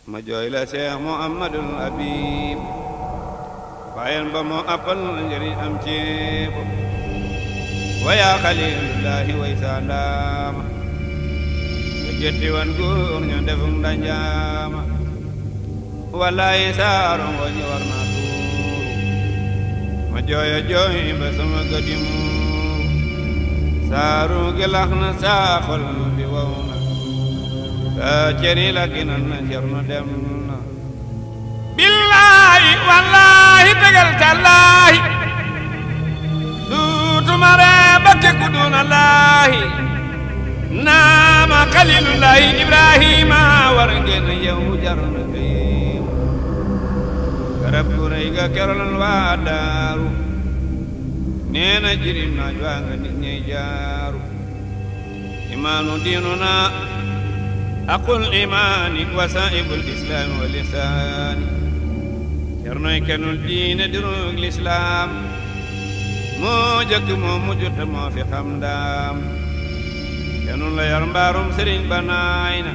ma jooy la Seex Muhammadul Habib bàyyeen ba moo appal njëriñ am ceebo wa yaa xalilullahi way saa ndaama te jetti wan góor ña defum ndanjaama wallahi saaro ngooñi war naa tuuru ma jooyo jooy ba sama gadimu saaru gi lax na saa xol bi wow na saa ceri la kinan na Cerno dem na billaahi wallaahi tegal tallaahi duutuma ree bakke ku duna laahi naama xalilullaahi Ibrahima war ngeen yow jar na kay garab gu rëy ga keroon waa daaru nee na jirim naaj waa nga nit ñey jaaru imaanu diinuna aqul imaani wasaa'ibul islaami wal ihsaani Cernoy kenul diine dirug lislaam moo jëkk moo mujj te moo fi xam ndaam kenul la yor mbaarum sëriñ ba naay na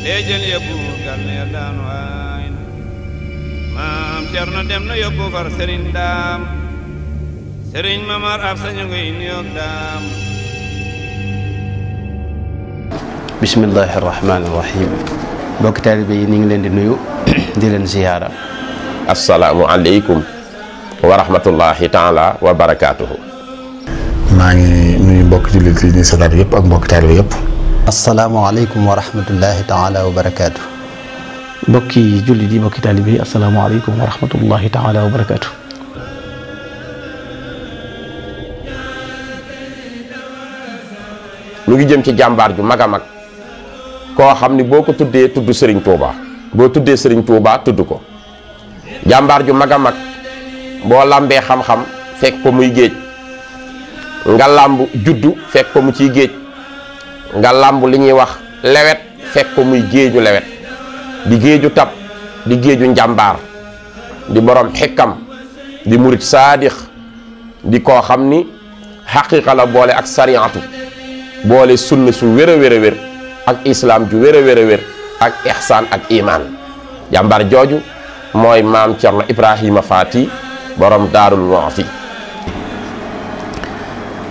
lee jël yóbbu gànne ya daanu aay na maam Cerno dem na yóbbu far sëriñ daam sëriñ Mamar ab sañu ngay nuyoog daam bismillahi rahmaani rahim mbokki taalibe yi ñu ngi leen di nuyu di leen ziyaara assalaamu aleykum wa rahmatullahi taala wa barakaatuhu. maa ngi nuyu mbokki jullit yi ñuy seetaan yëpp ak mbokki taalibe yëpp. asalaamaaleykum wa rahmatullahi taala wa barakaatu. mbokki jullit yi mbokki taalibe yi asalaamaaleykum wa rahmatullahi taala wa barakaatu. mu ngi jëm ci jàmbaar ju mag a mag koo xam ni boo ko tuddee tudd Serigne Touba boo tuddee Serigne Touba tudd ko jàmbaar ju mag a mag boo làmbee xam-xam fekk ko muy géej nga làmb juddu fekk ko mu ciy géej nga làmb li ñuy wax lewet fekk ko muy géeju lewet di géeju tab di géeju njàmbaar di borom xekkam di murit saadix di koo xam ni xaqiiqa la boole ak sariyaatu boole sunna su wér a wér a wér ak islaam ju wér a wér a wér ak ihsaan ak imaan jàmbaar jooju mooy maam Cerno Ibrahima Faati borom Daarul Muxti.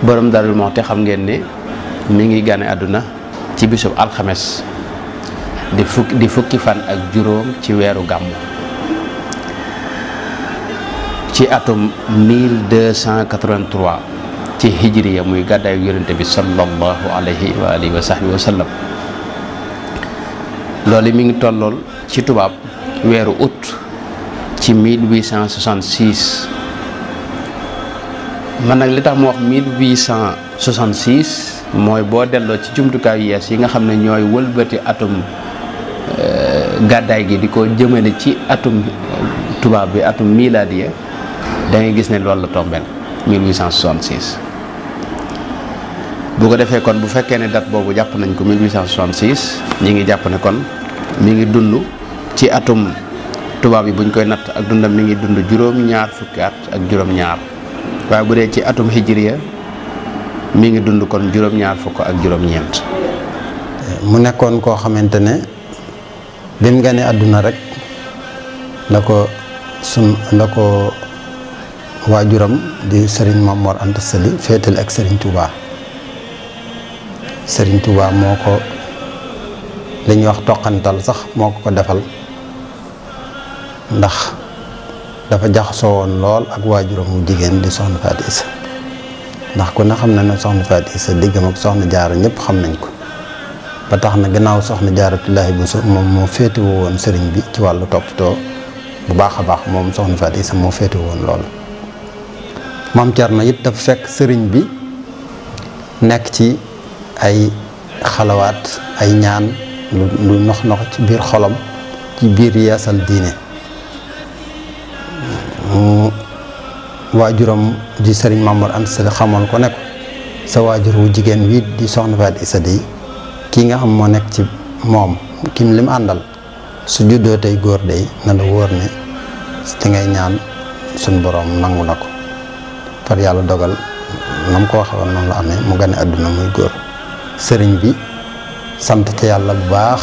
borom Daarul Muxti xam ngeen ne mi ngi gane àdduna ci bisub alxames di fukki fan ak juróom ci weeru gàmmu ci atum 1283 ci hijriya muy gàddaayu yonente bi sallallahu alayhi wa alihi wa sahbihi wa sallam loolu mi ngi tollool ci tubaab weeru août ci 1866 man nag li tax mu wax 1866 mooy boo delloo ci jumtukaayu yees yi nga xam ne ñooy wëlbati atum gàddaay gi di ko jëmale ci atum tubaab bi atum miladiya da ngay gis ne loolu la tombeel 1866 bu ko defee kon bu fekkee ne date boobu jàpp nañ ko 1866 ñi ngi jàpp ne kon mi ngi dund ci atum tubaab yi buñ koy natt ak dundam mi ngi dund juróom-ñaar fukki at ak juróom-ñaar waaye bu dee ci atum hijriya mi ngi dund kon juróom-ñaar fukk ak juróom-ñeent. mu nekkoon koo xamante ne bi mu gane àdduna rek la ko waajuram di Serigne Mame Mor Anta Sali féetal ak Serigne Touba. Serigne Touba moo ko li ñuy wax toqantal sax moo ko defal ndax dafa jaxasoo woon lool ak waajuram mu jigéen di soxna Faati Isa ndax ku ne xam na ne soxna Faati Isa diggam ak soxna Jaara ñëpp xam nañ ko ba tax na gannaaw soxna Jaaratullaahi Buso moom moo féetewoo woon sëriñ bi ci wàllu toppatoo bu baax a baax moom soxna Faati Isa moo féetewoo woon loolu. Maam Cerno it dafa fekk sëriñ bi nekk ci ay xalawaat ay ñaan lu nox ci biir xolam ci biir yeesal diine waajuram di sëriñ Mame Mor Anta Sali xamal ko ne ko sa waajur wu jigéen wi di soxna Faati Isa di kii nga xam moo nekk ci moom kim lim àndal su juddoo tey góor day na la wóor ne li ngay ñaan suñ boroom nangu na ko far yàlla dogal nam ko waxe woon noonu la amee mu gane àdduna muy góor sëriñ bi sant ca yàlla bu baax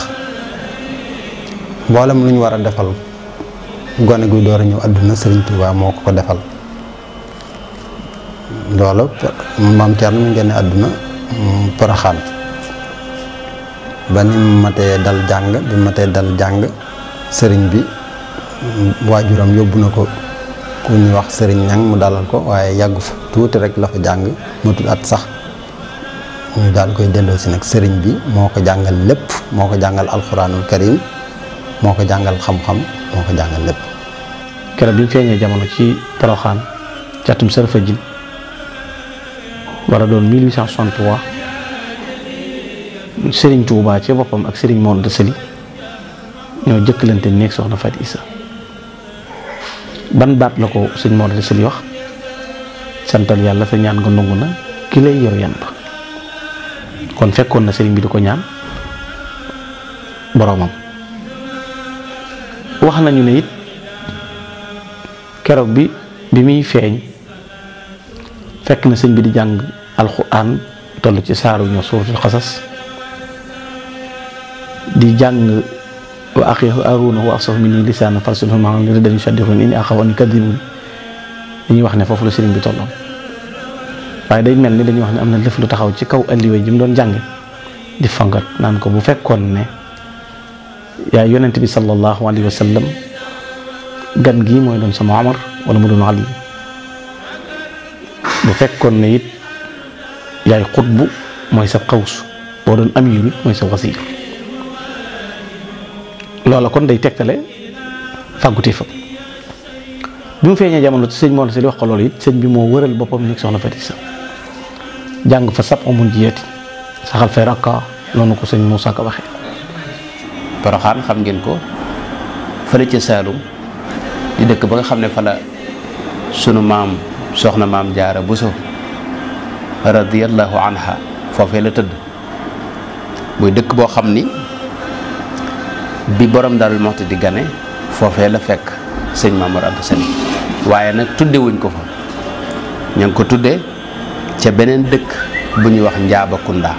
mboolem lu ñu war a defal gone guy door a ñëw àdduna Sëriñ Tuubaa moo ko ko defal. loolu maam Thierno mu génne àdduna Porokhane ba ni mu matee dal jàng sëriñ bi waajuram yóbbu na ko ku ñuy wax sëriñ ñang mu dalal ko waaye yàggu fa tuuti rek la fa jàng matul at sax ñu daal koy delloo si nag sëriñ bi moo ko jàngal lépp moo ko jàngal alxuraanul karim moo ko jàngal xam-xam moo ko jàngal lépp. keroog bi mu feeñee jamono ci Porokhane ci atum Sarfajil war a doon 1863 Serigne Touba ci boppam ak Serigne Mor de Sali ñoo jëkkalante néeg soxna Faty Issa ban baat la ko sëñ Mor de Sali wax santal yàlla sa ñaan nga nangu na ki lay yor yan ba kon fekkoon na Serigne bi di ko ñaan boroomam. wax nañu ne it keroog bi muy feeñ fekk na sëñ bi di jàng alxuraan toll ci saaru ñoo suuratul xasas di jàng wa axi Haaruna wa afsahu minni lisaanan farsilhu ma'ahum riddan yusaddiquni inni axaafu an yukaddibuun dañuy wax ne foofu la sëriñ bi tolloon waaye day mel ni dañuy wax ne am na lëf lu taxaw ci kaw alliwe ji mu doon jàng di fangat naan ko bu fekkoon ne yaa yonent bi sallallahu alayhi wa sallam gan gii mooy doon sama Omar wala mu doon Ali bu fekkoon ne it yaay xutbu mooy sa xawsu boo doon amiir it mooy sa wasiir loola kon day tegtale fàggutee fa bi mu feeñee jamono ci sëñ Mor Sali wax ko loolu it sëñ bi moo wëral boppam nekk soxna Faty Issa jàng fa sab amun jiyeeti saxal fay rakka noonu ko sëñ Moussa Ka waxee. Porokhane xam ngeen ko fële ca Saalum di dëkk ba nga xam ne fa la sunu maam soxna maam Jaara Buso radiyallahu anha foofee la tëdd muy dëkk boo xam ni bi borom Daarul Muxti di gane foofee la fekk sëñ Maam Mor Anta Sali waaye nag tudde wuñ ko fa ña ngi ko tudde ca beneen dëkk bu ñuy wax Njaabakunda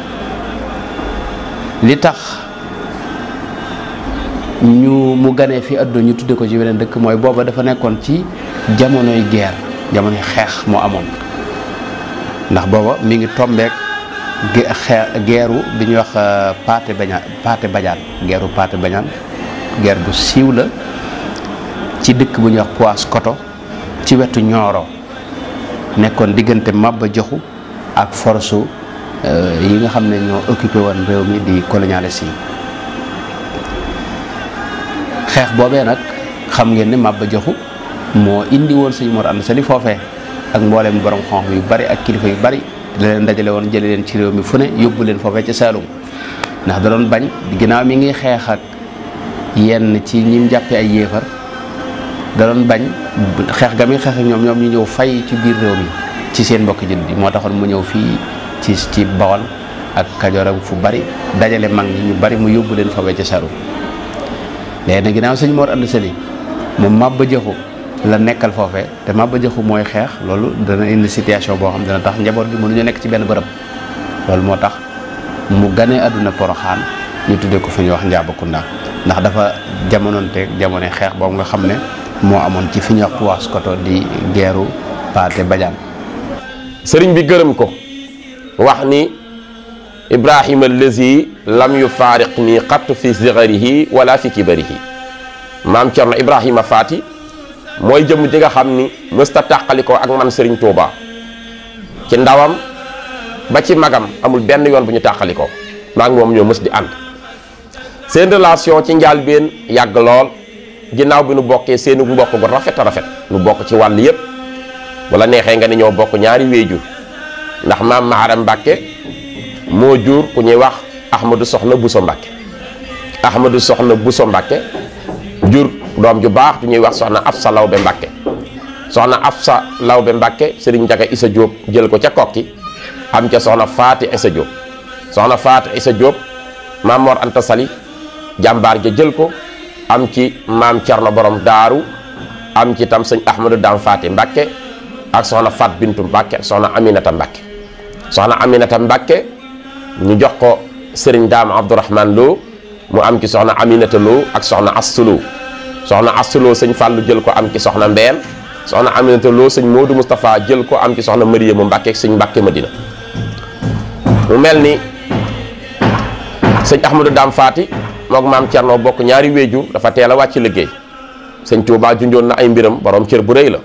li tax mu ganee fi àdduna ñu tudde ko ci beneen dëkk mooy booba dafa nekkoon ci jamonoy guerre jamonoy xeex moo amoon ndax booba mi ngi tombeek geeru bi ñuy wax Paate Badiane geeru Paate Badiane guerre bu siiw la ci dëkk bu ñuy wax Paoskoto ci wetu Nioro nekkoon diggante Maba Jaxu ak force yi nga xam ne ñoo occupé woon réew mi di colonialiste yi xeex boobee nag xam ngeen ne Maba Jaxu moo indi woon sëñ Mor Anta Sali foofee ak mboolem borom xonq yu bari ak kilifa yu bari la leen dajale woon jële leen ci réew mi fu ne yóbbu leen foofee ca Saalum ndax da doon bañ ginnaaw mi ngi xeex ak yenn ci ñim jàppe ay yéefar da doon bañ xeex ga mi xeex ak ñoom ñu ñëw fay ci biir réew mi ci seen mbokk jullit yi moo taxoon mu ñëw fii ci Bawol ak Kajoor ak fu bari dajale mag ñi ñu bari mu yóbbu leen foofee ca Saalum léegi nag ginnaaw sëñ Mor Anta Sali moom Maba Jaxu la nekkal foofee te Maba Jaxu mooy xeex loolu dana indi situation boo xam dana tax njaboot gi mënuñu nekk ci benn bërëb loolu moo tax mu ganee àdduna Porokhane ñu tuddee ko fi ñuy wax Njaabakunda ndax dafa jamonoonteeg jamono xeex boobu nga xam ne moo amoon ci fi ñuy wax Paoskoto di geeru Paate Badiane. sëriñ bi gërëm ko wax ni Ibrahima allazi lam yufaariq nii qattu fi sigarihi wala fi kibarihi maam Cerno Ibrahima Faty mooy jëmm ji nga xam ni mësta tàqalikoo ak man Serigne Touba ci ndawam ba ci magam amul benn yoon bu ñu tàqalikoo maa ngi moom ñoo mës di ànd seen relation ci njàlbéen yàgg lool ginnaaw bi nu bokkee seenu mbokk gu rafet a rafet nu bokk ci wàll yépp wala neexee nga ni ñoo bokk ñaari wéejur ndax maam Maharam Mbàkke moo jur ku ñuy wax Ahmadou Soxna Bousso Mbàkke Ahmadou Soxna Bousso Mbàkke jur doom ju baax ju ñuy wax soxna Afsa Lawbe Mbàkke soxna Afsa Lawbe Mbàkke Serigne Njaga Issa Diop jël ko ca kokki am ca soxna Faati Issa Diop soxna Faati Issa Diop maam Mor Anta Sali jàmbaar ja jël ko am ci maam Cerno borom daaru am ci tam sëñ Ahmadou Dam Faati Mbàkke ak soxna Fat Bintu Mbàkke ak soxna Aminata Mbàkke soxna Aminata Mbàkke ñu jox ko Serigne Daam Abdourahman Lo mu am ci soxna Aminata Lo ak soxna Astuloo soxna Astuloo sëñ Fàllu jël ko am ci soxna Mbeen soxna Aminata Lo sëñ Moodu Moustapha jël ko am ci soxna Mariyamu Mbàkke sëñ Mbàkke Madina mu mel ni sëñ Ahmadou Dame Faati mook maam Cerno bokk ñaari wéejur dafa teel a wàcc liggéey sëñ Tuubaa junjoon na ay mbiram borom cër bu rëy la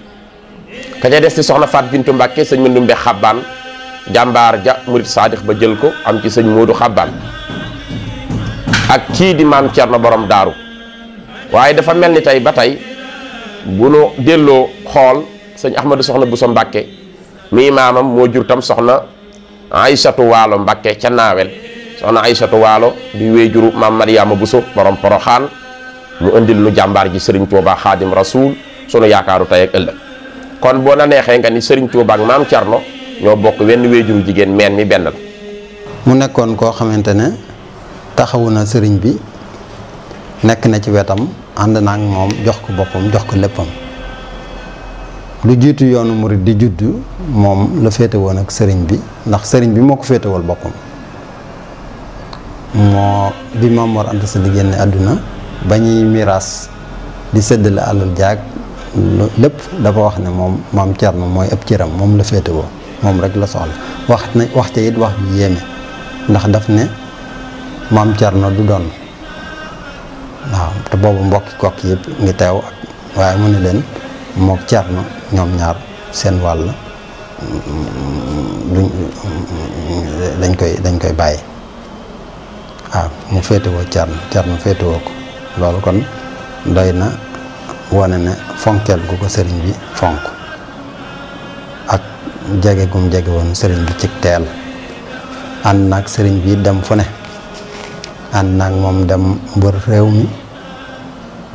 ka ca des ci soxna Faat Bintu Mbàkke sëñ Mandumbe Xabbaan jàmbaar ja murit saadix ba jël ko am ci sëñ Moodu Xabbaan ak kii di maam Cerno borom daaru waaye dafa mel ni tey ba tey bu nu delloo xool sëñ Ahmadou soxna Buso Mbàkke mii maamam moo jur tam soxna Aysatu Waalo Mbàkke ca naawel soxna Aysatu Waalo di wéejuru maam Mariyaama Buso borom Poroxaan mu indil nu jàmbaar ji Sëriñ Tuubaa Xaadim Rasuul sunu yaakaaru tey ak ëllëg kon boo na neexee nga ni Sëriñ Tuubaa ak maam Cerno ñoo bokk wenn wéejuru jigéen meen mi benn la. mu nekkoon koo xamante ne taxawu na sëriñ bi nekk na ci wetam ànd na ak moom jox ko boppam jox ko léppam lu jiitu yoonu murit di juddu moom la féete woon ak sëriñ bi ndax sëriñ bi moo ko féetewal boppam moo bi Maam Mor Anta Sali génne àdduna ba ñuy miraas di séddale alal jaag lépp dafa wax ne moom maam Cerno mooy ëpp cëram moom la féetewoo moom rek la soxla wax ca it wax ju yéeme ndax daf ne maam Cerno du doon waaw te boobu mbokki kokki yëpp ngi teew waaye mu ne leen mook Cerno ñoom ñaar seen wàll dañ koy bàyyi waaw mu féetewoo Cerno féetewoo ko loolu kon doy na wane ne fonkeel gu ko sëriñ bi fonk ak jege gum jege woon sëriñ bi ci teel ànd naag sëriñ bi dem fu ne ànd naag moom dem mbër réew mi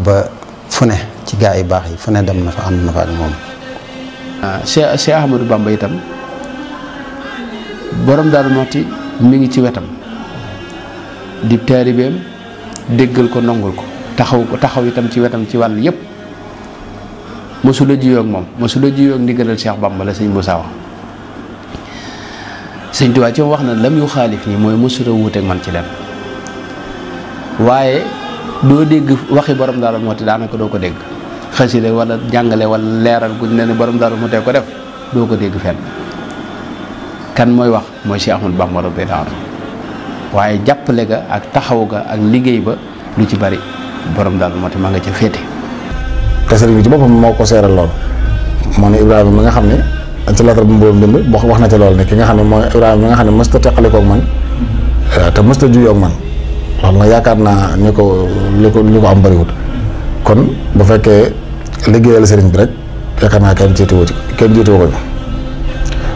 ba fu ne ci gaa yi baax yi fu ne dem na fa ànd na fa ak moom. Cheikh Ahmadou Bamba itam borom Daaru Muxti mi ngi ci wetam di taalibeem déggal ko nongul ko taxaw itam ci wetam ci wàll yépp mosula jiyoo ak moom mosula jiyoo ak ndigalal Cheikh Bamba la sëñ Moussa wax sëñ Tuubaa ci wax na lam yu xaalif nii mooy mosula wuuteeg man ci leen waaye doo dégg waxi borom Daaru Muxti daanaka doo ko dégg xasida wala jàngale wala leeral guñ ne borom Daaru Muxti ko def doo ko dégg fenn kan mooy wax mooy Cheikh Ahmadou Bamba radiyallaahu anhu waaye jàppale ga ak taxaw ga ak liggéey ba lu ci bari borom Daaru Muxti ma nga ca féete. te sëriñ bi ci boppam moo ko seeral lool moo ne Ibrahima mi nga xam ne ci lettre bu mboolem bind wax na ci lool ne ki nga xam ne mooy Ibrahima mi nga xam ne mësta teqalikoo ak man te mësta juyoo ak man loolu nag yaakaar naa ñu ko am bariwut kon bu fekkee liggéeyal sëriñ bi rek yaakaar naa kenn jiituwoo ko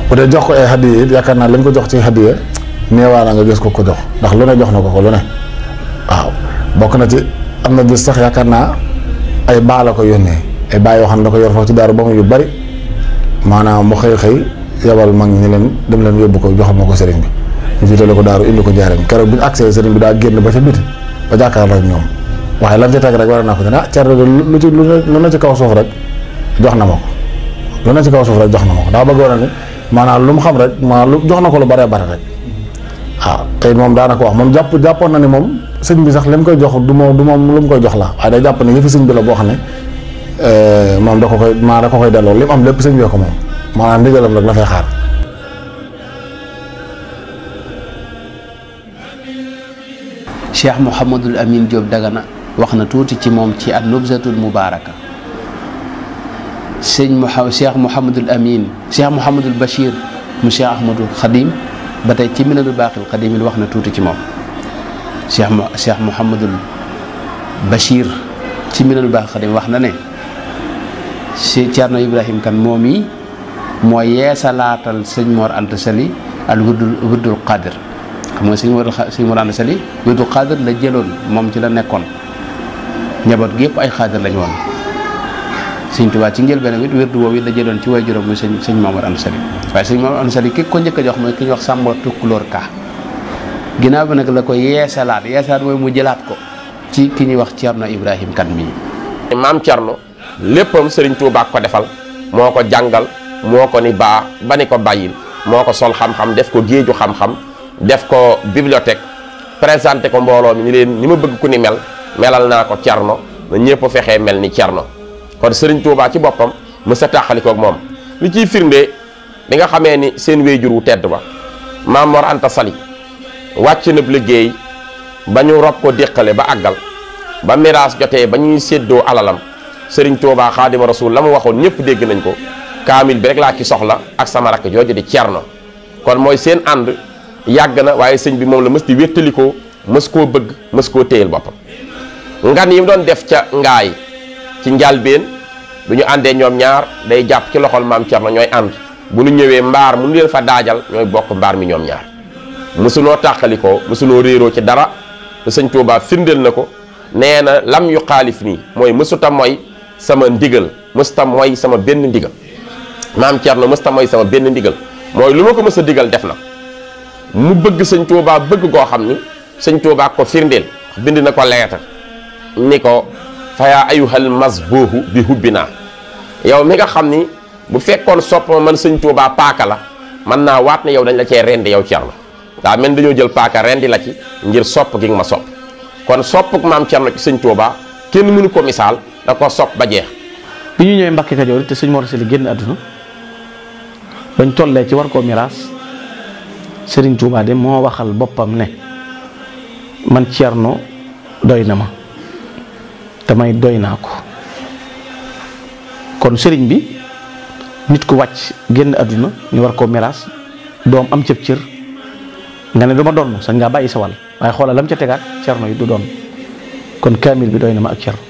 bu dee jox ko ay hadiya it yaakaar naa lañ ko jox ci hadiya neewaa na nga gis ko jox ndax lu ne jox na ko lu ne waaw bokk na ci am na bis sax yaakaar naa ay baa la ko yónnee ay baa yoo xam ne da ko yor foofu ci daaru ba mu yu bari maanaam mu xëy yabal mag ñi leen dem leen yóbbu ko joxal ma ko sëriñ bi ñu jiitale ko daaru indi ko jaareem keroog bu ñu agsee sëriñ bi daa génn ba ca biti ba jàkkaarloo ak ñoom waaye lan ci teg rek war naa ko ne Cerno lu na ci kaw suuf rek jox na ma ko daa bëgg war ne maanaam lu mu xam rek maanaam jox na ko lu bare bare rek waaw tey moom daanaka wax moom jàppoon na ne moom sëñ bi sax li mu koy jox du moom lu mu koy jox la waaye day jàpp ne yëfi sëñ bi la boo xam ne moom da ko koy delloo li mu am lépp sëñ bi ko moom maanaam ndigalam rek la fay xaar. Cheikh Mouhamadul Amin Diop Dagana wax na tuuti ci moom ci an-Nubzatul Mubaaraka Cheikh Mouhamadul Amin Cheikh Mouhamadul Bachir mu Cheikh Ahmadul Khadim ba tey ci Minanul Baaqil Qadim wax na tuuti ci moom Cheikh Mouhamadul Bachir ci Minanul Baaqil Qadim wax na ne si Cerno Ibrahim Kan moom yi mooy yeesalaatal sëñ Mor Anta Sali al wirdul Qadir xam nga sëñ Mor Anta Sali wirdul Qadir la jëloon moom ci la nekkoon njaboot gi yëpp ay xaadir lañu woon sëñ Tuubaa ci njëlbéenam it wirdu woowu it la jëloon ci way juróom muy sëñ Mor Anta Sali waaye sëñ Mor Anta Sali ki ko njëkk a jox mooy ki ñuy wax Sàmba Tukulóor Ka ginnaaw bi nag la ko yeesalaat mooy mu jëlaat ko ci ki ñuy wax Cerno Ibrahim Kan mii. maam Cerno léppam Sëriñ Tuubaa ko defal moo ko jàngal moo ko ni ba ni ko bàyyil moo ko sol xam-xam def ko géeju xam-xam def ko bibliothèque présenté ko mbooloo mi ni leen ni ma bëgg ku ni mel melal naa ko Cerno na ñëpp fexee mel ni Cerno. kon Serigne Touba ci boppam mës a tàqalikoog moom li ciy firnde bi nga xamee ni seen wéyjur wu tedd ba Maam Mor Anta Sali wàcc na liggéey ba ñu rob ko déqale ba àggal ba miraas jotee ba ñuy séddoo alalam Serigne Touba Xaadima Rasuul la mu waxoon ñëpp dégg nañ ko kaamil bi rek laa ci soxla ak sama rakk jooju di Cerno. kon mooy seen ànd yàgg na waaye sëñ bi moom la mës di wéttalikoo mës koo bëgg mës koo téyel boppam. ngan yi mu doon def ca ngaay ci njalbeen bu ñu àndee ñoom ñaar day jàpp ci loxol maam Cerno ñooy ànd bu ñu ñëwee mbaar mu leen fa daajal ñooy bokk mbaar mi ñoom ñaar mësunoo tàqalikoo mësunoo réeroo ci dara te sëñ Tuubaa firndeel na ko nee na lam yu xaalif nii mooy mësuta mooy sama ndigal mësuta mooy sama benn ndigal maam Cerno mësuta mooy sama benn ndigal mooy lu ma ko mës a digal def na mu bëgg sëñ Tuubaa bëgg koo xam ni sëñ Tuubaa ko firndeel bind na ko leetar ni ko fayaa ayuhal masbuuhu bi hubbinaa yow mi nga xam ni bu fekkoon sopp ma man sëñ Tuubaa paaka la man naa waat ne yow dañ la cee rendi yow Cerno daa mel dañoo jël paaka rendi la ci ngir sopp gi nga ma sopp kon soppuk maam Cerno ci sëñ Tuubaa kenn mënu ko misaal da ko sopp ba jeex. bi ñu ñëwee Mbàkke Kajoor te sëñ Mor Sali génn àdduna bañ tollee ci war koo miraas Sëriñ Tuubaa de moo waxal boppam ne man Cerno doy na ma te may doy naa ko kon sëriñ bi nit ku wàcc génn àdduna ñu war koo miraas doom am cëb cër nga ne du ma doon sañ ngaa bàyyi sa wàll waaye xoolal lam ca tegaat Cerno yi du doon kon kaamil bi doy na ma ak Cerno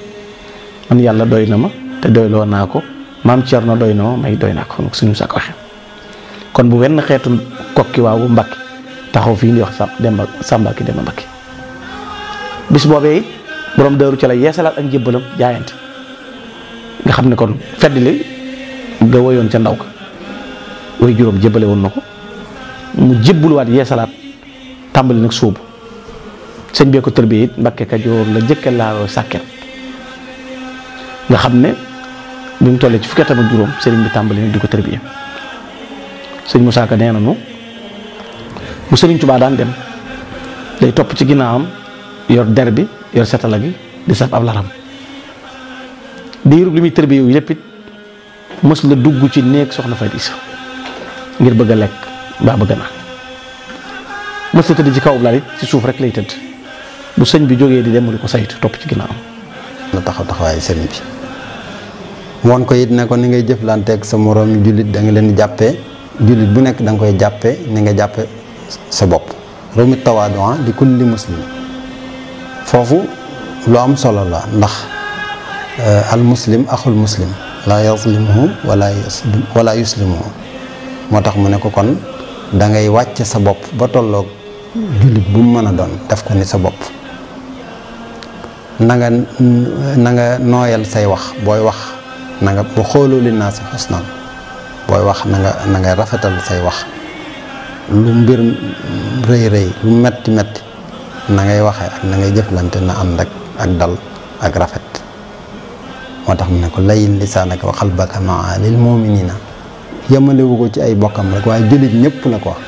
man yàlla doy na ma te doyloo naa ko maam Cerno doy na ma may doy naa ko suñu sàkk waxe kon bu wenn xeetu kokki waawu Mbàkke taxaw fii di wax Sàmba ki Demba Mbàkke bis boobee it borom Daaru ca la yeesalaat ak njébbalam jaayante nga xam ne kon feddli nga woyoon ca ndaw ka way juróom jébbale woon na ko mu jébbuluwaat yeesalaat tàmbali nag sóobu sëñ bee ko tërbie it Mbàkke Kajoor la jëkke laa sàkket nga xam ne bi mu tollee ci fukki atam ak juróom sëriñ bi tàmbali nag di ko tërbie sëñ Musaa Ka nee na nu bu Sëriñ Tuubaa daan dem day topp ci ginnaawam yor der bi yor setala gi di saf ab laram diirub li muy tërbi yow lépp it mës la dugg ci néeg soxna Faty Issa ngir bëgg a lekk mbaa bëgg a naan mës la tëdd ci kaw lal it ci suuf rek lay tëdd bu sëñ bi jógee di dem mu di ko saytu topp ci ginnaawam. la taxawaayu sëriñ bi woon ko it ne ko ni ngay jëflanteeg sa moroomi jullit da nga leen di jàppee jullit bu nekk da nga koy jàppee ni nga jàppe sa bopp rumit tawaadua di kulli muslim foofu lu am solo la ndax al muslim axul muslim la yazlimuhu wala yuslimuhu moo tax mu ne ko kon da ngay wàcc sa bopp ba tolloog jullit bu mu mën a doon def ko ni sa bopp na nga nooyal say wax booy wax na nga bu xooloo li naa si xusnan booy wax na nga rafetal say wax lu mbir rëy rëy lu metti metti na ngay waxee ak na ngay jëflante na ànd ak dal ak rafet moo tax mu ne ko layin lisaanaka wa xalbaka maa lil muminina yemalewu ko ci ay bokkam rek waaye jullit ñëpp la ko wax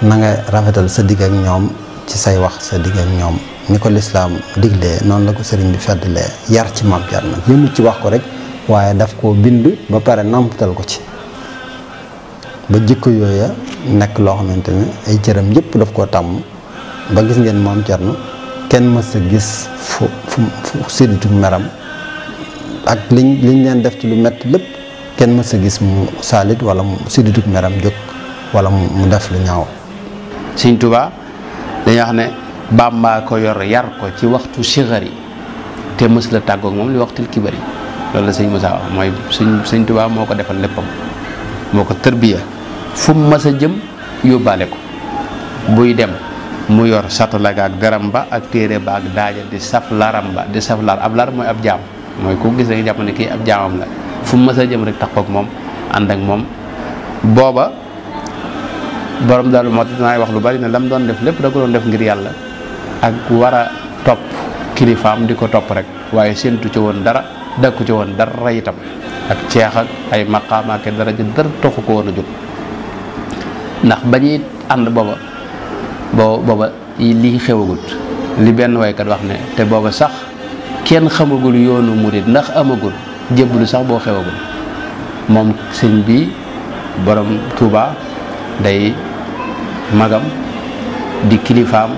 na nga rafetal sa digg ak ñoom ci say wax sa digg ak ñoom ni ko lislaam diglee noonu la ko sëriñ bi feddalee yar ci Maam Cerno nag yëmut ci wax ko rek waaye daf koo bind ba pare nampatal ko ci ba jikko yooya nekk loo xamante ne ay cëram yëpp daf koo tàmm ba gis ngeen Maam Cerno kenn mës a gis fu sédditu meram ak liñ leen def ci lu metti lépp kenn mës a gis mu saalit wala mu sédditu meram jóg wala mu def lu ñaaw. Sëñ Tuubaa dañuy wax ne Bàmbaa ko yor yar ko ci waxtu sigari te mës la tàggoog moom li waxtul kibari loolu la sëñ Musaa wax mooy sëñ Tuubaa moo ko defal léppam moo ko tërbiya fu mu mës a jëm yóbbaale ko buy dem mu yor satala ga ak garam ba ak téere ba ak daaja di saf laram ba di saf lar ab lar mooy ab jaam mooy ku gis rek jàpp ne kii ab jaamam la fu mu mës a jëm rek taxaw ak moom ànd ak moom booba borom daal moo tax wax lu bari ne lam doon def lépp da ko doon def ngir yàlla ak war a topp kilifaam di ko topp rek waaye séentu ci woon dara dakku ci woon dara itam ak ceex ak ay maqaam ak daraja dara toxu ko woon a jóg ndax ba ñuy ànd booba booba lii xewagut li benn waykat wax ne te booba sax kenn xamagul yoonu murit ndax amagul jébbalu sax boo xewagul moom sëñ bi borom Touba day magam di kilifaam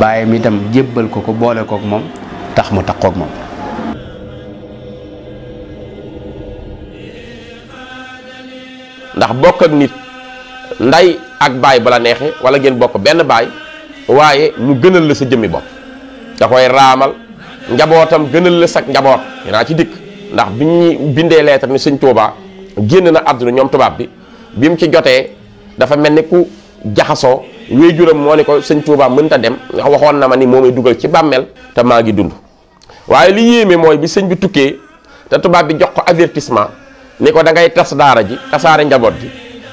baayam itam jébbal ko boole kook moom tax mu takkook moom. ndax bokk ak nit nday ak baay bala neexee wala ngeen bokk benn baay waaye mu gënal la sa jëmmi bopp da koy raamal njabootam gënal la sa njaboot dinaa ci dikk ndax bi ñu bindee lettre ni sëñ Touba génn na àdduna ñoom tubaab bi mu ci jotee dafa mel ni ku jaxasoo wéejuram moo ne ko sëñ Touba mënta dem ndax waxoon na ma ni moo may dugal ci bàmmeel te maa ngi dund waaye li yéeme mooy bi sëñ bi tukkee te tubaab bi jox ko avertissement ni ko da ngay tas daara ji tasaare njaboot ji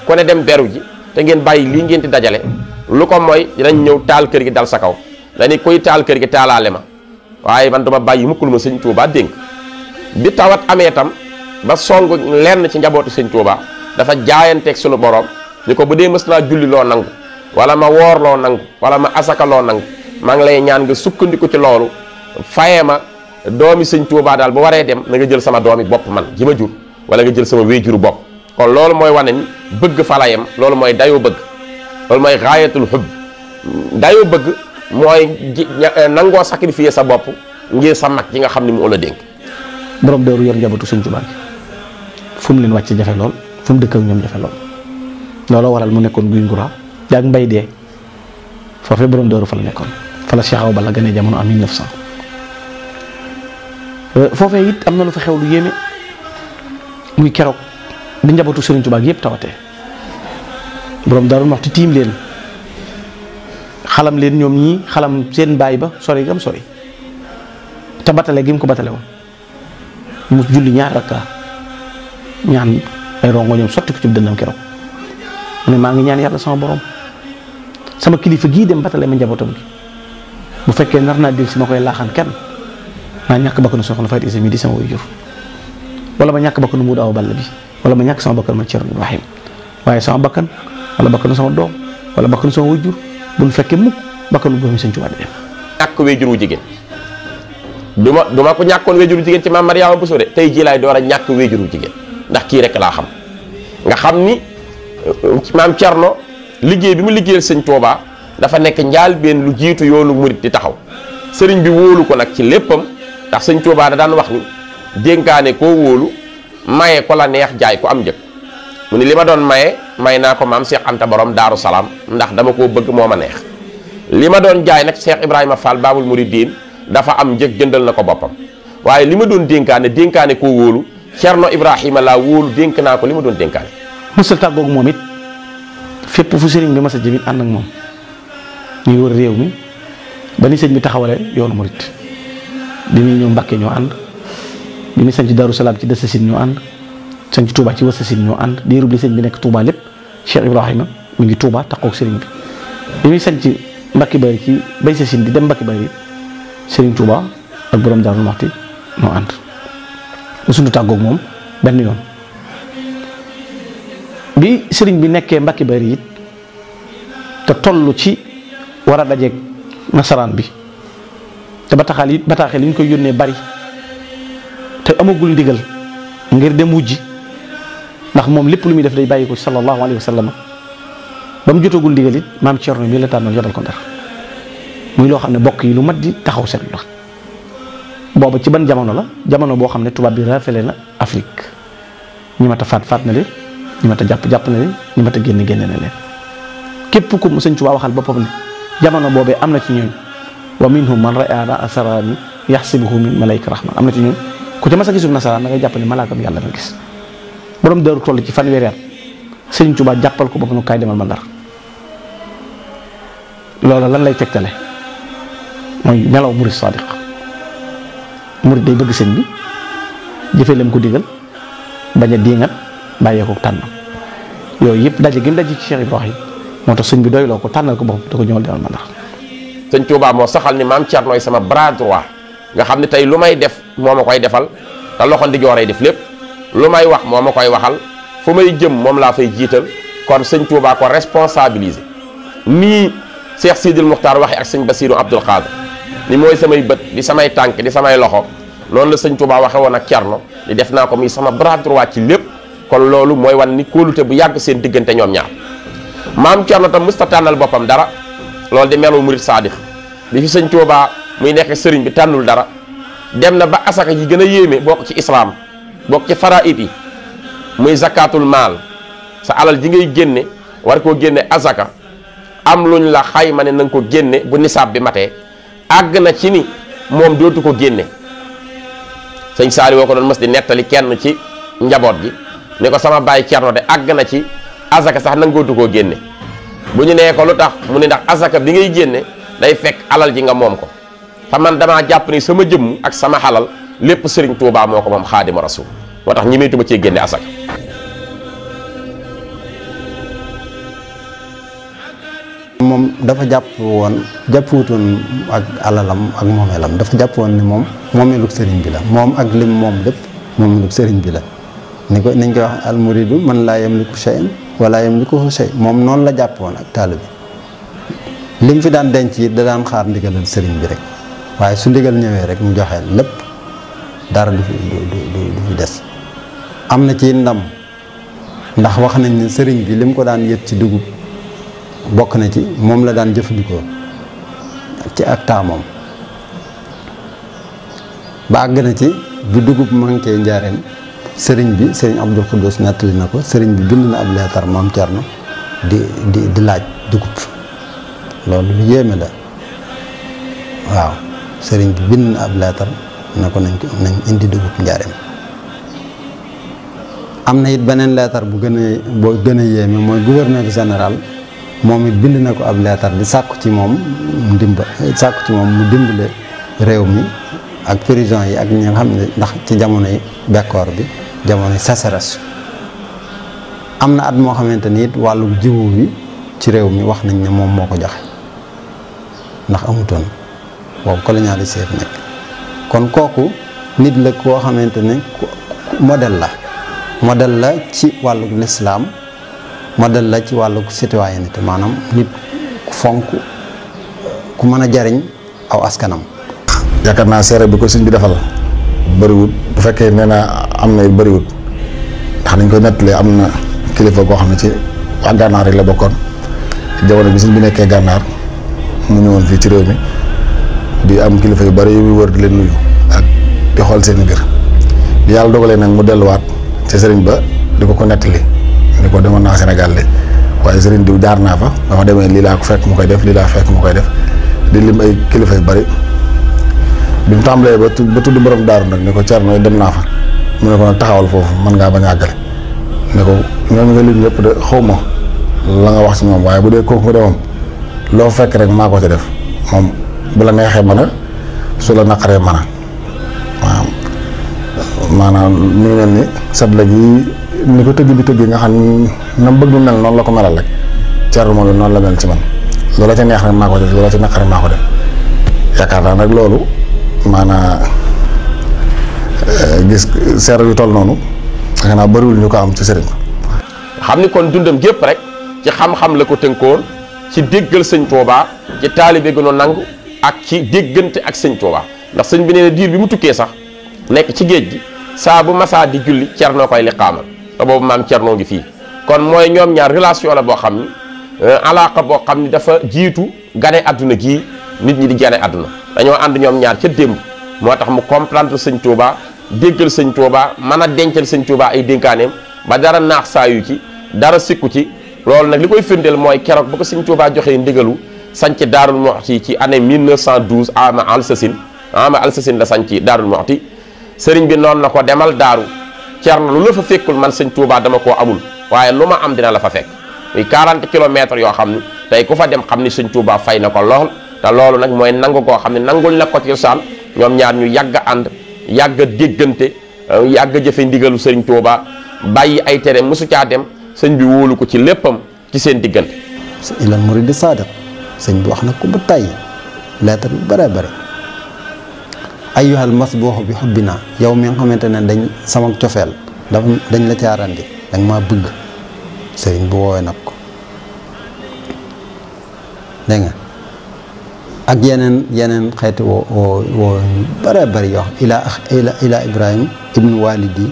ku ne dem beru ji te ngeen bàyyi lii ngeen di dajale lu ko mooy dinañ ñëw taal kër gi dal sa kaw dañu koy taal kër gi taalaale ma waaye man duma bàyyi mukk lu ma sëñ Touba dénk bi tawat amee tam ba song lenn ci njabootu sëñ Touba dafa jaayanteeg sunu borom ni ko bu dee mës naa julli loo nangu wala ma woor loo nangu wala ma asaka loo nangu maa ngi lay ñaan nga sukkandiku ci loolu fayee ma doomi sëñ Touba daal bu waree dem na nga jël sama doomi bopp man ji ma jur wala nga jël sama wéejuru bopp kon loolu mooy wane ni bëgg falayam loolu mooy dayoo bëgg loolu mooy xaayatul xub dayoo bëgg mooy nangoo sacrifier sa bopp ngir sa mag ji nga xam ni mu la dénk. borom Daaru yor njabootu sëñ Touba gi fu mu leen wàcc jafe lool fu mu dëkk ak ñoom jafe lool looloo waral mu nekkoon guy ngura jaag mbay dee foofee borom Daaru fa la nekkoon fa la Cheikh Awa Balla gane jamono en 1900 foofee it am na lu fa xew lu yéeme muy keroog di njabootu Serigne Touba gi yëpp tawatee borom Daaru Muxti tiim leen xalam leen ñoom ñii xalam seen baay ba sori gam sori te batale gi mu ko batale woon mu julli ñaar rakka ñaan ay rongo ñoom sotti ko ci dënnam keroog mu ne maa ngi ñaan yàlla sama borom sama kilifa gii dem batale ma njabootam gi bu fekkee nar naa dégg si ma koy laaxaan kenn maa ñàkk bakkanu soxna Faty Issa mi di sama waajur wala ma ñàkk bakkanu Modou Awa Balla bi wala ma ñàkk sama bakkan man Thierno Ibrahim waaye sama bakkan wala bakkanu sama doom wala bakkanu sama waajur bu ñu fekkee mukk bakkanu doomi Sëñ Tuubaa di dem. ñàkk waajur wu jigéen duma ko ñàkkoon waajur wu jigéen ci maam Mariama Bousso de tey jii laay door a ñàkk waajur wu jigéen ndax kii rek laa xam nga xam ni maam Thierno liggéey bi mu liggéeyal Sëñ Tuubaa dafa nekk njaal benn lu jiitu yoonu murit di taxaw sëriñ bi wóolu ko nag ci léppam ndax Sëñ Tuubaa da daan wax ni dénkaane koo wóolu maye ko la neex jaay ko am njëg mu ni li ma doon may naa ko maam Cheikh Anta borom Daaru Salaam ndax dama koo bëgg moo ma neex li ma doon jaay nag Cheikh Ibrahima Fall Baabul Muridiin dafa am njëg jëndal na ko boppam waaye li ma doon dénkaane koo wóolu Cerno Ibrahima laa wóolu dénk naa ko li ma doon dénkaane. mësul tàggoog moom it fépp fu sëriñ bi mas a jëm it ànd ak moom ñuy wër réew mi ba ni sëñ bi taxawale yoonu murit bi muy ñëw Mbàkke ñoo ànd bi muy sañ ci Daaru Salaam ci Dëssasin ñoo ànd sañ ci Touba ci Wassasin ñoo ànd diirub li sëñ bi nekk Touba lépp Cheikh Ibrahima mu ngi Touba taxawoog sëriñ bi bi muy sañ ci Mbàkke Bari ci bay Sasin di dem Mbàkke Bari sëriñ Touba ak borom Daaru Muxti ñoo ànd suñu tàggoog moom benn yoon bi sëriñ bi nekkee Mbàkke Bari it te toll ci war a dajeeg nasaraan bi te bataaxal yi ñu koy yónnee bari te amagul ndigal ngir dem wujji ndax moom lépp lu muy def day bàyyi ko sallallahu alayhi wa sallam ba mu jotagul ndigal it maam Thierno mii la tànnoon yebal ko Ndar muy loo xam ne bokk yi lu mat di taxaw seetlu la booba ci ban jamono la jamono boo xam ne tubaab bi rafele na Afrique ñi mat a faat na leen ñi mat a jàpp na leen ñi mat a génne na leen képp ku Sëñ Tuubaa waxal boppam ne jamono boobee am na ci ñooñ wa minhum man ra'a asrani yaxsibuhu min malayka rahman am na ci ñooñ ku ca mas a gisul nasaraan da ngay jàpp ne malaakam yàlla nga gis borom Daaru toll ci fanweeri at Sëñ Tuubaa jàppal ko boppam kaay demal ma Ndar loola lan lay tegtale mooy melaw murid sadiq murid day bëgg sëñ bi jëfee lam ko digal bañ a diingat bàyyee ko tànn yooyu yëpp daje gi mu daje ci Cheikh Ibrahim moo tax sëñ bi doyloo ko tànnal ko boppam da ko ñëwal demal ma Ndar. Sëñ Tuubaa moo saxal ni maam Thierno sama bras droit nga xam ne tey lu may def moo ma koy defal te loxo ndijooray def lépp lu may wax moo ma koy waxal fu may jëm moom laa fay jiital kon Sëñ Tuubaa ko responsabilisé nii Cheikh Sidil Muxtaar waxe ak sëñ Basiiru Abdul Xaadir ni mooy samay bët di samay tànk di samay loxo noonu la sëñ Tuubaa waxe woon ak Cerno di def naa ko muy sama bras droit ci lépp kon loolu mooy wan ni kóolute bu yàgg seen diggante ñoom ñaar maam Cerno tam musta tànnal boppam dara loolu di melu murit saadix bi fi sëñ Tuubaa muy nekk sëriñ bi tànnul dara dem na ba asaka yi gën a yéeme bokk ci islaam bokk ci faraid yi muy zakatul maal sa alal ji ngay génne war koo génne asaka am luñ la xayma ne na nga ko génne bu nisaab bi matee àgg na ci ni moom dootu ko génne sëñ Saali woo ko doon mës di nettali kenn ci njaboot gi ne ko sama baay Cerno de àgg na ci asaka sax nangootu koo génne bu ñu nee ko lu tax mu ne ndax asaka bi ngay génne day fekk alal ji nga moom ko te man damaa jàpp ni sama jëmm ak sama xalal lépp Sëriñ Tuubaa moo ko moom Xaadimu Rasuul moo tax ñimeetu ba cee génne asaka moom dafa jàppuwutoon ak alalam ak moomeelam dafa jàpp woon ni moom moomeelug sëriñ bi la moom ak lim moom lépp moomeelug sëriñ bi la ni ko niñ koy wax almuridu man laa yamliku shay'an wala yamlikuhu shay moom noonu la jàpp woon ak taalibe bi lim fi daan denc it da daan xaar ndigalal sëriñ bi rek waaye su ndigal ñëwee rek mu joxe lépp dara du fi des am na ci ndam ndax wax nañ ne sëriñ bi lim ko daan yët ci dugub bokk na ci moom la daan jëfandikoo ci ak taamoom ba àgg na ci bu dugub manqué njaareem sëriñ Abdul Xuddus nettali na ko sëriñ bi bind na ab leetar maam Cerno di laaj dugub loolu lu yéeme la waaw sëriñ bi bind na ab leetar na ko nañ indi dugub njaareem am na it beneen leetar bu gën a yéeme mooy gouverneur général moom it bind na ko ab leetar di sàkku ci moom mu dimbale réew mi ak prison yi ak ñi nga xam ne ndax ci jamonoy bekkoor bi jamonoy sécheresse am na at moo xamante ni it wàllu jiwu bi ci réew mi wax nañ ne moom moo ko joxe ndax amutoon boobu colonialisé nekk kon kooku nit la koo xamante ne modèle la ci wàllu lislaam modèle la ci wàllu citoyenneté maanaam nit ku fonk ku mën a jariñ aw askanam. yaakaar naa seere bi ko sëñ bi defal bëriwut bu fekkee nee na am na it bëriwut ndax dañ koy nettalee am na kilifa goo xam ne ci waa gànnaar rek la bokkoon jamono bi sëñ bi nekkee gànnaar mu ñëwoon fii ci réew mi di am kilifa yu bëri yu wër di leen nuyu ak di xool seen mbir bi yàlla dogalee nag mu delluwaat ci sëriñ ba di ko nettali. ni ko demoon naa Sénégal de waaye sëriñ diw jaar naa fa dama demee lii laa ko fekk mu koy def lii laa fekk mu koy def di lim ay kilifa yu bari bi mu tàmbalee ba tudd borom daaru nag ni ko Cerno dem naa fa mu ne ko nag taxawal foofu mën ngaa bañ a àggale ne ko ñooñu nga lim ñëpp de xaw ma la nga wax ci moom waaye bu dee kooku nga de moom loo fekk rek maa ko ci def moom bu la neexee mën a su la naqaree mën a waaw maanaam mi ngi mel ni sat la gi ni ko tëgg bi tëgg nga xam na bëgg lu mel noonu la ko melal rek Cerno moom noonu la mel ci man loola ca neex rek maa ko def loola ca naqare maa ko def yaakaar naa nag loolu maanaa gis seere yu toll noonu xanaa bëriwul ñu ko am ci sëriñ xam ni kon dundam gépp rek ci xam-xam la ko tënkoon ci déggal sëñ Tuubaa ci taalibe gënu nangu ak ci déggante ak sëñ Tuubaa ndax sëñ bi nee na diir bi mu tukkee sax nekk ci géej gi saa bu masaa di julli Cerno koy liqaamal te boobu maam Cerno ngi fii kon mooy ñoom ñaar relation la boo xam ni alaaka boo xam ni dafa jiitu gane àdduna gii nit ñi di gane àdduna dañoo ànd ñoom ñaar ca démb moo tax mu comprendre sëñ Tuubaa déggal sëñ Tuubaa mën a dencal sëñ Tuubaa ay dénkaaneem ba dara naax saayu ci dara sikku ci loolu nag li koy firndeel mooy keroog ba ko sëñ Tuubaa joxee ndigalu sanc Daarul Muxti ci année 1912 ama alsasin la sanc Daarul Muxti sëriñ bi noonu na ko demal daaru Cerno lu la fa fekkul man sëñ Tuubaa dama koo amul waaye lu ma am dina la fa fekk muy 40 kilomètres yoo xam ni tey ku fa dem xam ni sëñ Tuubaa fay na ko lool te loolu nag mooy nangu koo xam ne nangul na ko ci saan ñoom ñaar ñu yàgg a ànd yàgg a déggante yàgg a jëfe ndigalu sëriñ Tuubaa bàyyi ay tere mosu caa dem sëñ bi wóolu ko ci léppam ci seen diggante. ilal muridi saadiq sëñ bi wax na ko ba tàyyi lettre yu bare bare ayyuhal masbuuxu bi xubbinaa yow mi nga xamante ne dañ sama cofeel dañ la caarandi danga maa bëgg sëriñ bu woowee nag ko dégg nga ak yeneen xeeti woo bare bari yoo xam ila Ibrahim ibnu walidi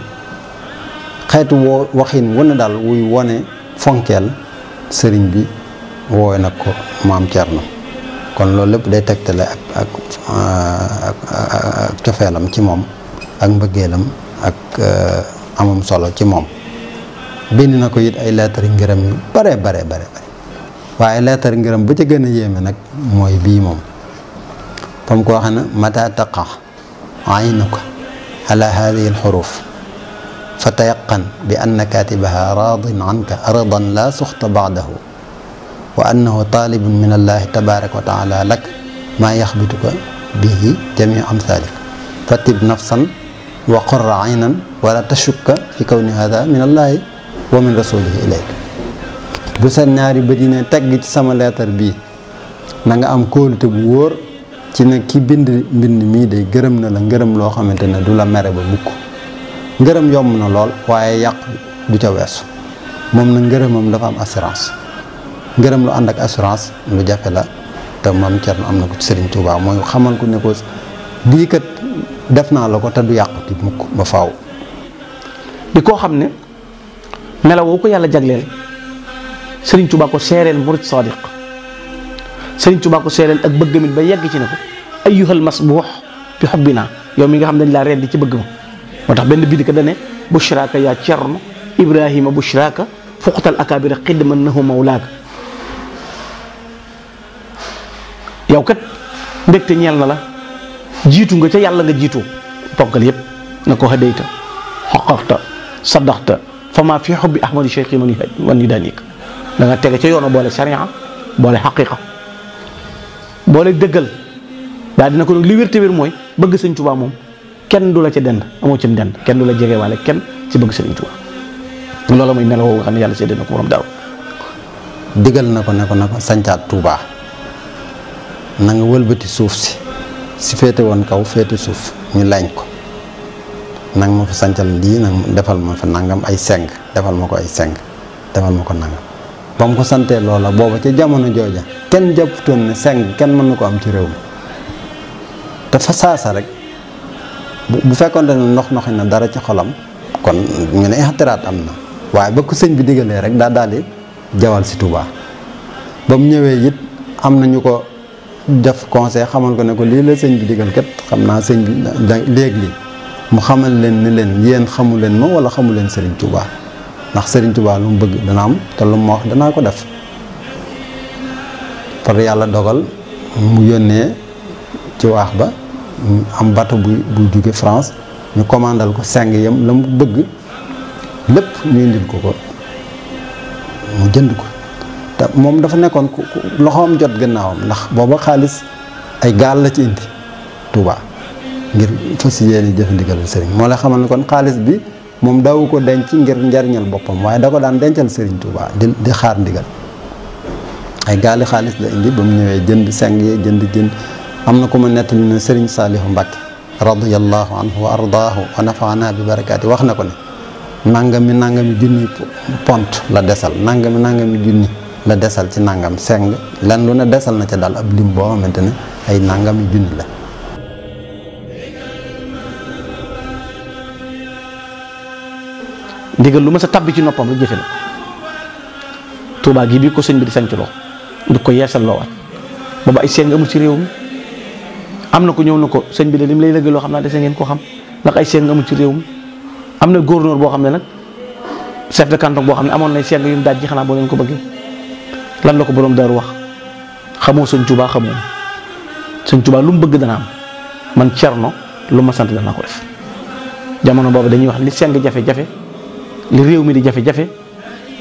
xeetu woo waxin wu ne daal wuy wone fonkeel sëriñ bi woowe nag ko maam Cerno kon loolu lépp day tegtale ak cofeelam ci moom ak mbëggeelam ak amum solo ci moom. bind na ko it ay leetari ngërëm yu bare waaye leetari ngërëm ba ca gën a yéeme nag mooy bii moom fa mu ko waxee ne mata taqa aynuka ala hadihi alxuruf fa tayaqan bi anna katibaha radin anka ridan la suxta baadahu wa annahu talibun min allahi tabaraka wa taala lak maa yaxbituka bihi jamiu amthalik fatib nafsan wa qurra aynan wala tashukka fi kawni hada min allahi wa min rasulihi ilayk bu sa ñaari bët yi ne tegg ci sama leetar bii na nga am kóolute bu wóor ci ne ki bind mbind mii day gërëm na la ngërëm loo xamante ne du la mere ba mukk ngërëm yomb na lool waaye yàq du ca weesu moom na ngërëmam dafa am assurance ngërëm lu ànd ak assurance lu jafe la te Maam Cerno am na ko ci Sëriñ Tuubaa mooy xamal ko ne ko lii kat def naa la ko te du yàquti mukk ba faaw. di koo xam ne melaw woo ko yàlla jagleel Sëriñ Tuubaa ko seereel murid sadiq Sëriñ Tuubaa ko seereel ak bëggamit ba yegg ci ne ko ayyuhal masbuux bi xubbinaa yow mi nga xam dañ laa rendi ci bëgg ma moo tax benn bind ka dane bushraaka yaa Cerno Ibrahima bushraaka fuqtal akaabira xidman nahu mawlaaka yow kat mbégte ñeel na la jiitu nga ca yàlla nga jiitoo ponkal yépp na ko hadayta xaqaqta saddaxta fama fi xubbi ahmadi cheikhi man yu daanik da nga tege ca yoonu boole sharia boole xaqiqa boole dëggal daal dina ko nag li wér te wér mooy bëgg Sëñ Tuubaa moom kenn du la ca dend amoo ci dend kenn du la jege waale kenn ci bëgg Sëriñ Tuubaa loolu mooy melo nga xam ne yàlla séddee na ko borom daaru digal na ko sancaat Tuubaa na nga wëlbati suuf si féete woon kaw féete suuf ñu lañ ko nanga ma fa sancal lii nag defal ma fa nangam ay seng defal ma ko ay seng defal ma ko nangam ba mu ko santee loola booba ca jamono jooja kenn jàpputoon ne seng kenn mën na ko am ci réew mi te fa saasa rek bu fekkoon ne noxi na dara ci xolam kon ñu ne ixtiraat am na waaye ba ko sëñ bi digalee rek daal di jawal si Touba ba mu ñëwee it am na ñu ko def conseil xamal ko ne ko lii la sëñ bi digal kat xam naa sëñ bi léegi mu xamal leen ni leen yéen xamu leen ma wala xamu leen Serigne Touba ndax Serigne Touba lu mu bëgg dana am te lu ma wax danaa ko def par yàlla dogal mu yónnee ci waax ba am bateau bu jóge France ñu commandal ko seng yam la mu bëgg lépp ñu indil ko mu jënd ko te moom dafa nekkoon loxoom jot gannaawam ndax booba xaalis ay gaal la ci indi Touba ngir fas yéene jëfandigal sëriñ moo la xamal ne kon xaalis bi moom daawu ko denc ngir njariñal boppam waaye da ko daan dencal sëriñ Touba di xaar ndigal ay gaali xaalis la indi ba mu ñëwee jënd seng yi jënd am na ko ma nettali ne sëriñ Saalihu Mbàkke radiyallahu anhu wa ardaahu wa nafaana bi barakaati wax na ko ne nangami junni pont la desal nangami junni la desal ci nangam seng lan lu ne desal na ca daal ab lim boo xamante ne ay nangami junni la ndigal lu ma sa tabbi ci noppam rek jëfe la Touba gi bi ko sëñ bi di sanc loo di ko yeesal loo waat booba ay seng amul ci réew mi am na ko ñëw na ko sëñ bi de lim lay lëgg loo xam naa dese ngeen ko xam ndax ay seng amul ci réew mi am na gouverneur boo xam ne nag chef de canton boo xam ne amoon nay seng yu mu daaj ji xanaa boo leen ko bëggee lan la ko borom daaru wax xamoo Sëñ Touba xamoo Sëñ Touba lu mu bëgg dana am man Cerno lu ma sant danaa ko def jamono boobu dañuy wax li seng jafe-jafe li réew mi di jafe-jafe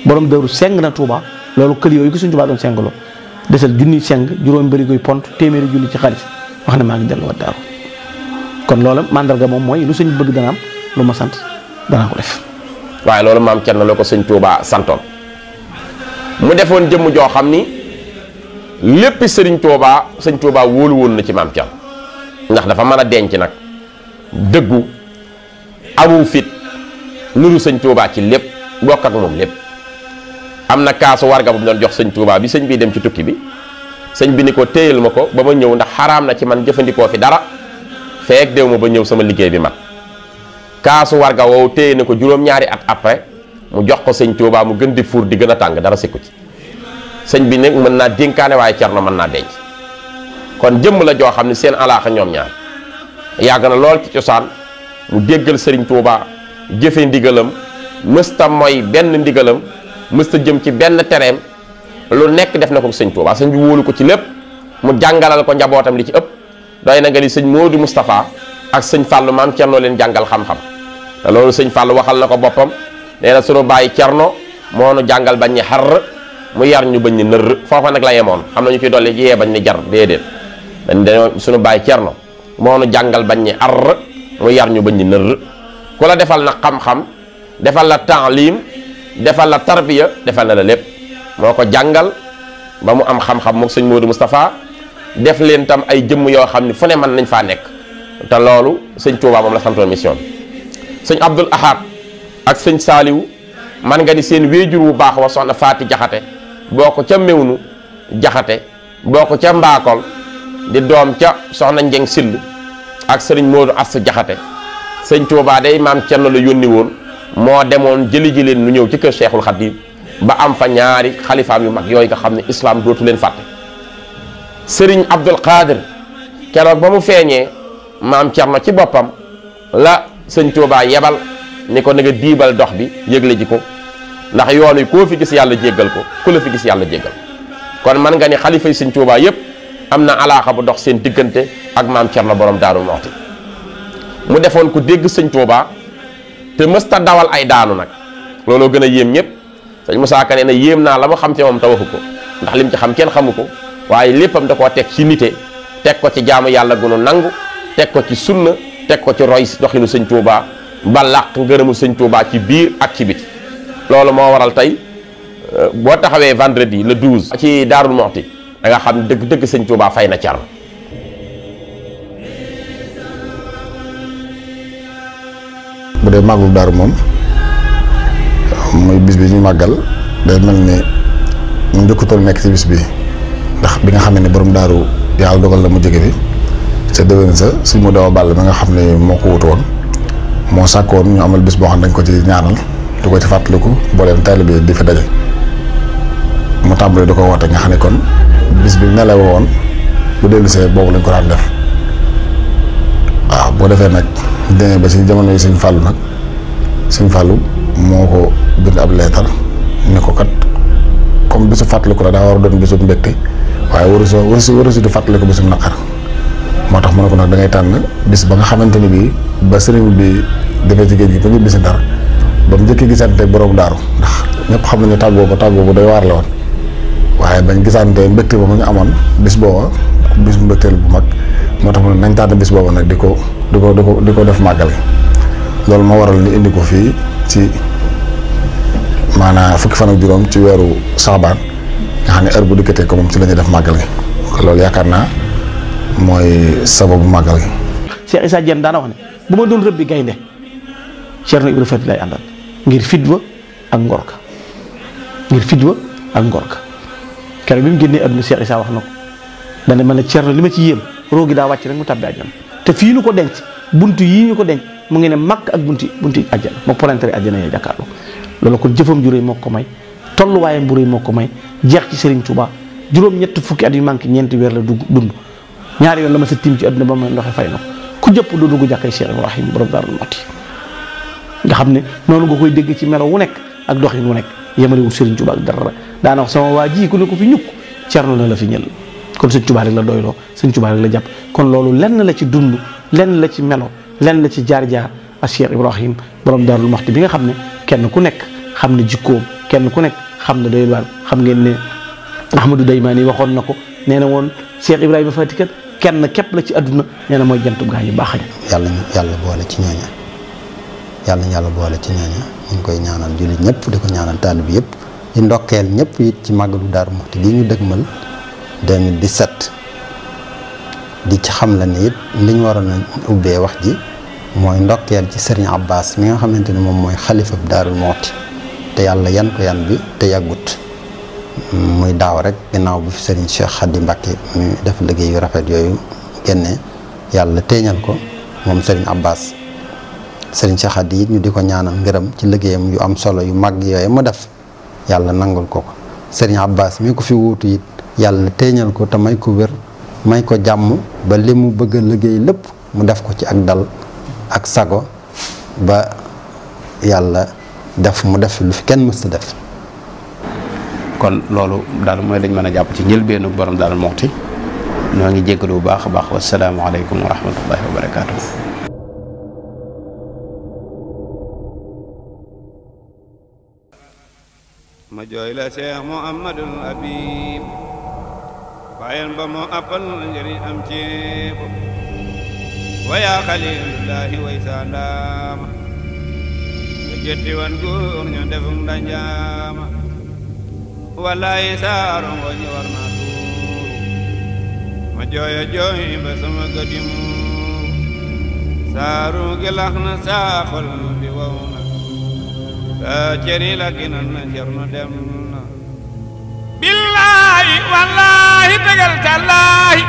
borom daaru seng na Touba loolu kël yooyu ko Sëñ Touba doon sengloo desal junni seng juróom bëri koy pont téeméeri junni ci xaalis wax ne maa ngi delluwaat daaru kon loola mandarga moom mooy lu sëñ bëgg dana am lu ma sant danaa ko def. waaye loolu maam Cerno la ko Sëñ Touba santoon mu defoon jëmm joo xam ni lépp Sëriñ Touba Sëñ Touba wóolu woon na ci maam Cerno ndax dafa mën a denc nag dëggu amu fit nuru Sëñ Touba ci lépp bokk ak moom lépp am na kaasu warga bu mu doon jox Sëñ Touba bi sëñ bi dem ci tukki bi sëñ bi ni ko téyel ma ko ba ma ñëw ndax xaraam na ci man jëfandikoo fi dara feek déw ma ba ñëw sama liggéey bi mat kaasu warga woowu téye na ko juróom-ñaari at après mu jox ko sëñ Touba mu gën di fuur di gën a tàng dara sikku ci sëñ bi nag mën naa dénkaane waaye Cerno mën naa denc kon jëmm la joo xam ne seen alaaxa ñoom ñaar yàgg na lool ci cosaan mu déggal sëriñ Touba jëfe ndigalam mësta mooy benn ndigalam mësta jëm ci benn tereem lu nekk def na ko sëñ Touba sëñ bi wóolu ko ci lépp mu jàngalal ko njabootam li ci ëpp doy na nga ni sëñ Modou Moustapha ak sëñ Fallou maam Cerno leen jàngal xam-xam te loolu sëñ Fallou waxal na ko boppam nee na sunu bàyyi Cerno moo nu jàngal bañ ni xar mu yar ñu bañ ni nër foofa nag la yemoon xam na ñu ciy dolli yee bañ ni jar déedéet dañoo sunu bàyyi Cerno moo nu jàngal bañ ni ar mu yar ñu bañ ni nër ku la defal na xam-xam defal la taalim defal la tarbiya defal na la lépp moo ko jàngal ba mu am xam-xam mook sëñ Modou Moustapha def leen tam ay jëmm yoo xam ne fu ne mën nañ faa nekk te loolu sëñ Touba moom la santoon mission bi sëñ Abdoul Ahad ak sëñ Saaliwu man nga ni seen wéejur wu baax wa soxna Faati Jaxate boo ko ca Mewnu Jaxate boo ko ca Mbaakol di doom ca soxna Njeng Sill ak sëriñ Modou Ass Jaxate sëñ Touba day maam Cerno la yónni woon moo demoon jëli ji leen nu ñëw ci kër Cheikhul Khadim ba am fa ñaari xalifaam yu mag yooyu nga xam ne islam dootu leen fàtte sëriñ Abdul Qadir keroog ba mu feeñee maam Cerno ci boppam la sëñ Touba yebal ni ko na nga diibal dox bi yëgle ji ko ndax yoon wi koo fi gis yàlla jéggal ko ku la fi gis yàlla jéggal kon man nga ni xalifa yi sëñ Touba yépp am na alaaxa bu dox seen diggante ak maam Cerno borom Daaru Muxti mu defoon ko dégg sëñ Touba te mësta dawal ay daanu nag looloo gën a yéem ñëpp sëñ Moussa Ka nee na yéem naa la ma xam ci moom tawaxu ko ndax lim ci xam kenn xamu ko waaye léppam da koo teg ci nite teg ko ci jaamu yàlla gunu nangu teg ko ci sunna teg ko ci roy doxinu sëñ Touba ba làq ngërëmu sëñ Touba ci biir ak ci biti loolu moo waral tey boo taxawee vendredi le 12 ci Daarul Muxti da nga xam dëgg-dëgg sëñ Touba fay na Cerno bu dee màggalu daaru moom muy bis bi ñu màggal day mel ni mu njëkkutoon nekk ci bis bi ndax bi nga xam ne borom daaru yàlla dogal la mu jóge bi ca déwén sa suñ mu daw bàll bi nga xam ne moo ko wutu woon moo sàkkoon ñu amal bis boo xam ne dañ ko ci ñaanal du ko ci fàttaliku booleen taalibe bi di fi daje mu tàmbali di ko woote nga xam ne kon bis bi nelaw woon bu dellusee boobu lañ ko daan def waaw boo defee nag demee ba ci jamono yi sëñ Fallou nag sëñ Fallou moo ko bind ab leetar ni ko kat comme bisu fàttaliku la daa war a doon bisu mbégte waaye waru si di fàttaliku bisu naqar moo tax mu ne ko nag da ngay tànn bis ba nga xamante ni bii ba sëriñ bi defee ci géej gi ba ñu bisi dara ba mu njëkk gisante borom daaru ndax ñëpp xam nañu tàggoo bu doy waar la woon waaye bañ gisante mbégte ba mu ñu amoon bis booba bis bu mbégteel bu mag moo tax mu ne nañ tànn bis booba nag di ko def màggal loolu moo waral ñu indi ko fii ci maanaam fukki fan ak juróom ci weeru saxbaan nga xam ne heure bu dikkatee ko moom ci la ñuy def màggal gi loolu yaakaar naa mooy sababu màggal gi. Cheikh Issa Diène daana wax ne bu ma doon rëbbi gaynde Cerno Ibra Faty lay àndal ngir fitwa ak ngor ka ngir fitwa ak ngor ka keroog bi mu génnee àdduna Cheikh Issa wax na ko dana ma ne Cerno li ma ci yéem roogi daa wàcc rek mu tàbbi àjjana te fii ñu ko denc buntu yii ñu ko denc mu ngi ne màkk ak bunti àjjana moo polentere àjjana yee jàkkaarloo loolu kon jëfam ju réy moo ko may tolluwaayam bu réy moo ko may jeex ci Serigne Touba juróom-ñett fukki at yu manqué ñeenti weer la dund ñaari yoon la ma sa tiim ci àdduna ba may ndoxe fay na ku jëpp du dugg jàkkay Cheikh Ibrahim borom Daarul Muxti nga xam ne noonu nga koy dégg ci melo wu nekk ak doxin wu nekk yemalewul Serigne Touba ak dara daana wax sama waa ji ku ne ko fi ñukk Cerno na la fi ñël kon sëñ Touba rek la doyloo sëñ Touba rek la jàpp kon loolu lenn la ci dund lenn la ci melo lenn la ci jaar-jaar ak Cheikh Ibrahim borom Daarul Muxti bi nga xam ne kenn ku nekk xam ne jikkoom kenn ku nekk xam ne doy waar xam ngeen ne Ahmadou Daymaani waxoon na ko nee na woon Cheikh Ibrahima Faty kat kenn képp la ci àdduna nee na mooy jantub gaa ñu baax yàlla boole ci ñooña yàlla boole ci ñooña ñu ngi koy ñaanal jullit ñëpp di ko ñaanal taalib bi yëpp di ndokkeel ñëpp it ci màggalu Daaru Muxti gi ñu dëgmal 2017 di ci xam la ne it li ñu waroon a ubbee wax ji mooy ndokkeel ci Serigne Abbas mi nga xamante ne moom mooy xalifa bi Daaru Muxti te yàlla yan ko yan bi te yàggut muy daaw rek ginnaaw bu fi sëriñ Cheikh Khady Mbacké mi def liggéey yu rafet yooyu génne yàlla téeñal ko moom sëriñ Abbas sëriñ Cheikh Khady it ñu di ko ñaanal ngërëm ci liggéeyam yu am solo yu mag yooyu mu def yàlla nangul ko ko sëriñ Abbas mi ko fi wuutu it yàlla téeñal ko te may ko wér may ko jàmm ba li mu bëgg a liggéey lépp mu def ko ci ak dal ak sago ba yàlla def mu def lu fi kenn mësta def. kon loolu daal mooy lañ mën a jàpp ci njëlbeenu borom Daaru Muxti ñoo ngi jéggalu bu baax a baax wasalaamaaleykum wa rahmatullahi wa barakaatu. ma jooy la Cheikh Mouhamadul Habib bàyyeen ba moo appal njëriñ am ceeb wa yaa xalilullahi way saa ndaama te jetti wan góor ñu defum ndanjaama wallahi saaro ngoo ñu war naa tuuru ma jooya jooy ba sama gëdi muuru saaru gi lax na saa xol bi wow na saa ceri la ginan na cerno dem na billaahi wallaahi tegal tallaahi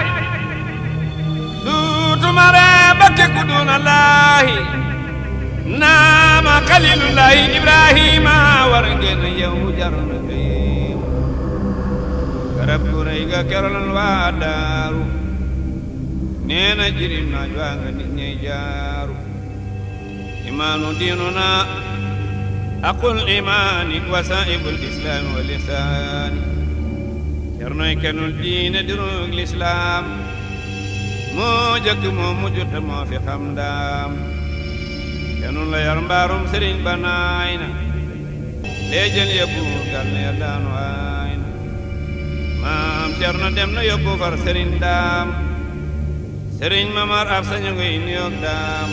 duutuma ree bakke ku duna laahi naama xalilullahi ibrahima war ngeen yow jar na kay garab gu rëy ga kerolal waa daaru nee na jirim naaj waa nga nit ñey jaaru imaanu diinuna aqul imaani wasaa'ibul islaami wal ihsaani cernoy kenul diine dirug lislaam moo jëkk moo mujj te moo fi xam ndaam kenul la yar mbaarum sëriñ ba naay na lee jël yóbbu gal ne ya daanu aay na maam cerno dem na yóbbu far sëriñ daam sëriñ mamar ab sañu ngay nuyoog daam